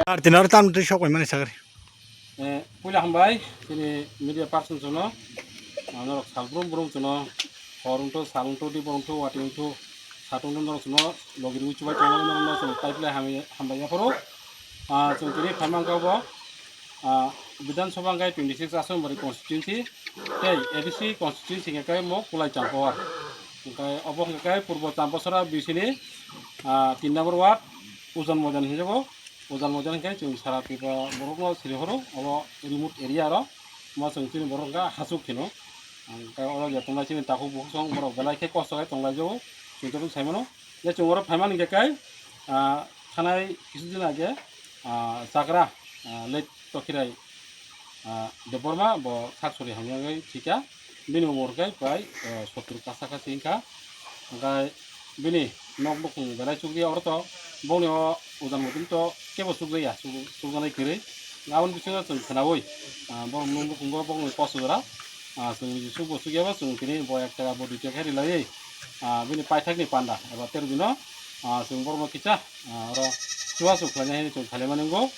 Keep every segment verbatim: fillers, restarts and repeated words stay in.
Ar tini aro tam twi sok bai mani sagri. Eh, puila hambai, chini media person jono, ah, norok salbrum brum jono, hor wngthu, sal wngthu, dibor wngthu, watwi wngthu, satung norok jono, logi rwi chubai tongo, norok no chwng taiplai hambai, hambai yapharo. Ah, chwng tini phaimang kha bo, ah, Bidhan Sabha hwnkhe twenty six Asambari constituency, tei A D C constituency hwnkhe mo Kulai Champawar. Hwnkhe obo hwnkhe Purbo Champasara bisini, ah, tin number ward, Ujan Moidan hinjago. Ujan Moidan hwnkhe chwng sara Tripura borokno siri horo, obo remote area aro. Mo chwng chini borok hwnkhe hasuk hino. Hwnkhe oro je tongnai chini takhuk bukhuk song borok belai khe kosto khe tonglai jago. Chwng joto sai mano. Je chwng oro phaimani hwnkhe kai, ah, thanai kisu din age, ah, chagra, ah, late Tokhirai, ah, Debbarma bo sak sori hamyagwi thika. Bini umor khe prai, ah, sottur kasa kasa wngkha. Hwnkhe bini nok nukhung belai chukya oro to, bongni o Ujan Moidan to kebo chukjaya, chuk-, chukjaknai kwrwi. Aboni bisingo chwng khwnaui, ah, borok nuk nukhungo bongni kosto jora, ah, chwng niji chukbo chukyaba chwng tini bo ek taka bo dui taka khe rilaiwi, ah, bini paithakni panda eba terjino, ah, chwng borokno kisa, ah, oro chubachu khlainai hinwi chwng khlaimani wngo.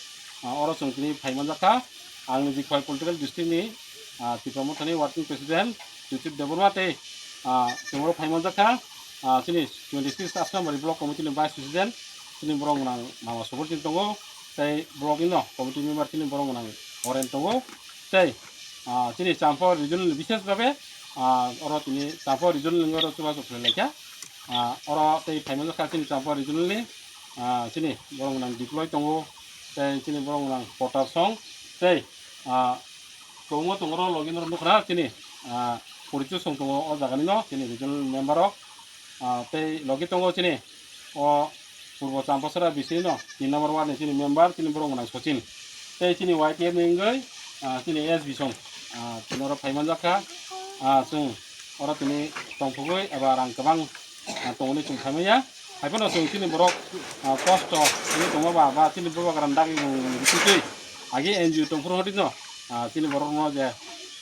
Ah, oro chwng tini phaimanjakha, ang niji Khowai political district ni, ah, Tipra Mothani working president, Jyoti Debbarma tei, ah, chwng oro phaimanjakha, ah, chini twenty six Asambari block committee ni vice president, chini borok gwnang mama Subol chini tongo, tei block ni no committee member chini borok gwnang Oren tongo, tei, ah, chini Champawar regional ni bises babe, ah, oro tini Champawar regional ni oro chubachu khlai laikha, ah, oro tei phaimanjakha chini Champawar regional ni, ah, chini borok gwnang Diploi tongo, tei chini borok gwnang Potar Song, tei, ah, kwbangma tongo oro logi norok nukha na chini, ah, porichoi song tongo o jaga ni no chini regional member rok, ah, tei logi tongo chini o Purbo Champasara bisini no tin number ward ni chini member chini borok gwnang Sachin, tei chini Y T F ni wngwi, ah, chini S B song, ah, chini oro phaimanjakha, ah, chwng oro tini tongthogwi eba rang kwbang ah, tongmani chwng khaimaya. Haiphano chwng chini borok, ah, kosto wngwi tongma ba, ba chini bubagra dagi rwngtwi agi N G O tongphuru hotino, ah, chini borokno je,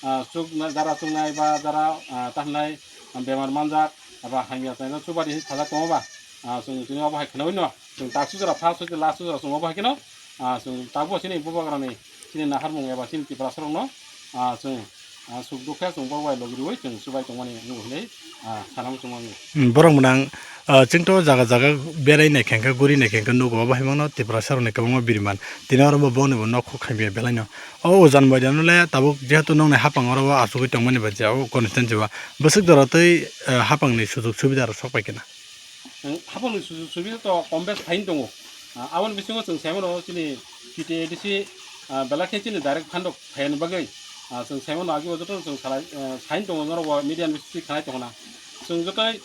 ah, chukna-, jara chuknai ba jara, ah, tahnai, ah, bemar manjak, aba hamya chaino chubadi hinwi sajak tongma ba, ah, chwng tini obo hai khwnawi no chwng tak sujora first hoite last sujora chwng obo hai kheno, ah, chwng tabukbo chini bubagrani chini naharmung eba chini Tiprasarokno, ah, chwng, ah, suk dukhe chwng borok bai logi rwui chwng chubai tongmani wngwi hinwi, ah, sana muchungma wngwi. Hmm, borok mwnang, ah, chwngto jaga jaga berai naikha hwnkhe, guri naikha hwnkhe nugo, obo hai mano Tiprasarokni kwbangma biriman. Tini oro bo bongni bo nok khuk khaimya belaino. O Ujan Moidan le tabuk jehetu nokni hapang oro o achugwi tongmani ba je o constituency o bwswk jora tei, ah, hapangni sujug subida rok sok pai kheno. Ang hapangni sujug subida to kom bes phaino tongo. Ah, aboni bisingo chwng sai mano chini T T A D C, ah, belai khe chini direct fund rok phaiyani bagwi, ah, chwng sai mano agi o joto chwng salai, ah, saino tongo norok bo media ni bisingtwi khanai tongna. Chwng jotoi,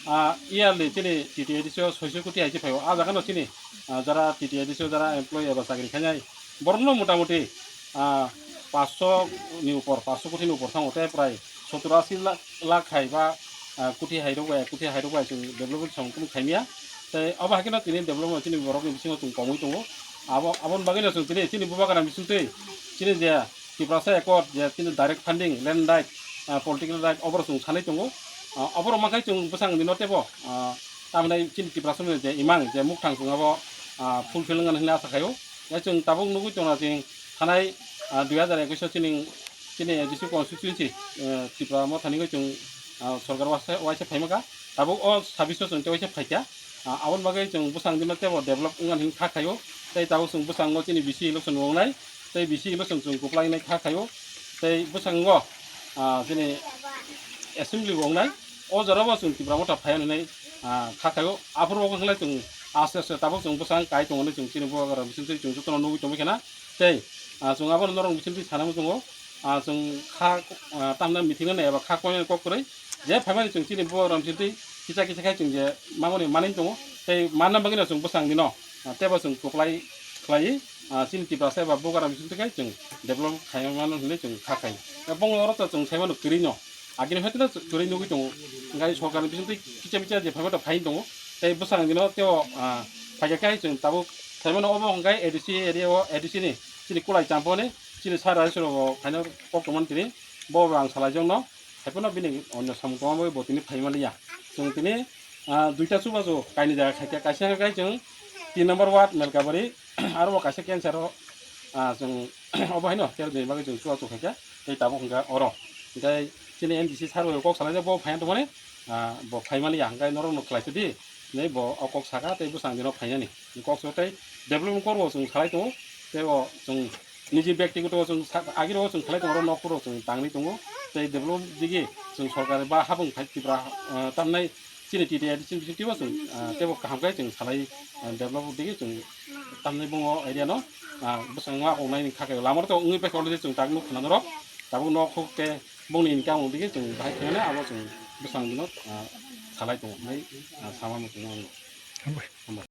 ah, yearly chini T T A D C o soiso koti hai se phaio. Ah, jaga no chini, ah, jara T T A D C o jara employee eba chakri khainai borokno motamuti, ah, paanch sho ni upor, paanch sho koti ni upor thango tei prai sottor ashi lakh, lakh hai ba, ah, koti hai rok bai, koti hai rok bai chwng development samung tamo khaimya. Tei abo hai kheno tini development chini borok ni bisingo chwng komwi tongo. Abo, aboni bagwi no chwng tini chini bubagra bisingtwi chini je Tiprasa Accord je chini direct funding, land right, ah, political right oborok chwng sanwi tongo. Ah, oborok mankhe chwng bwsang dino teibo, ah, tamhinai chini Tiprasa ni je imang je mukthang chwng abo, ah, fulfill wngna hinwi asa khaio. Ya chwng tabuk nugwi tongna chwng thanai, ah, dui hazar ekwis o chini, chini A D C constituency, eh, Tipra Mothani wngwi chwng, ah, sorkar waisa, waisa phaima kha. Tabuk o sabbish o chwng tei waisa phaikha. Ah, aboni bagwi chwng bwsang dino teibo develop wngna hinwi kha khaio. Tei tabuk chwng bwsango chini B C election wngnai. Tei B C election chwng kwplai nai kha khaio. Tei bwsango, ah, chini assembly bo wngnai. O jorao chwng Tipra Motha phaiya hinwi, ah, kha khaio. Aphuru wngkha khe chwng aste aste tabuk chwng bwsang kai tongo hinwi chwng chini bubagra bisingtwi chwng jotono nugwi tongwi khana. Tei, ah, chwng abono norok bisingtwi sana muchungo. Ah, chwng kha, ah, tamna meeting rwna eba kha koina kok kwrwi. Je phaimani chwng chini bubagra bisingtwi kisa kisa khai chwng je mamani manwi tongo. Tei manna bagwino chwng bwsang dino, ah, teibo chwng kwplai khlaiwi, ah, chini Tiprasa eba Bubagra bisingtwi khai chwng develop khaimano hinwi chwng kha khai. Tei bongni oro to chwng saimano kwrwino. Agini hwnkhe to kwrwi nugwi tongo. Hwnkhe sorkarni bisingtwi kicha micha je phaibato phaiwi tongo. Tei bwsang dino teibo, ah, phaikha khai chwng tabuk saimano obo hwnkhe A D C area o, A D C ni chini Kulai Champoni, chini sir Rajeswrwbo phaino kok tongmani tini. Bo ang salaijakno. Haiphano bini onyo samung tongma bai bo tini phaima liya. Chwng tini, ah, duita chubachu kaini jaga khaikha, kaisa hwnkhe chwng tin number ward Melkabari, aro bo kaisa cancer o, ah, chwng obo haino tero din bagwi chwng chubachu khaikha, tei tabuk hwnkha oro. Hwnkhe chini M D C sir bai kok salaijak bo phaiya tongmani, ah, bo phaima liya, hwnkhe norokno khlaisidi hinwi bo o kok saka tei bwsang dino phainani. Kok so tei development koro chwng salai tongo, tei bo chwng niji byaktigoto chwng sa-, agiro chwng khlai tongo, nok phuro chwng tangwi tongo, tei develop digi chwng sorkar ba habung phai Tripura, ah, tamnai chini T T A D chini bisingtwibo chwng, ah, teibo kaham khe chwng salai, ah, develop digi chwng tamnai bungo area no, ah, bwskango akok nai kha khe lama rok to wngwi paikha already chwng tak nuk khna norok tabuk nok huk tei bongni income digi chwng bahai khe abo chwng bwsang dino, ah, salai tongo hinwi, ah, sama muchungo. Hambai. Hambai.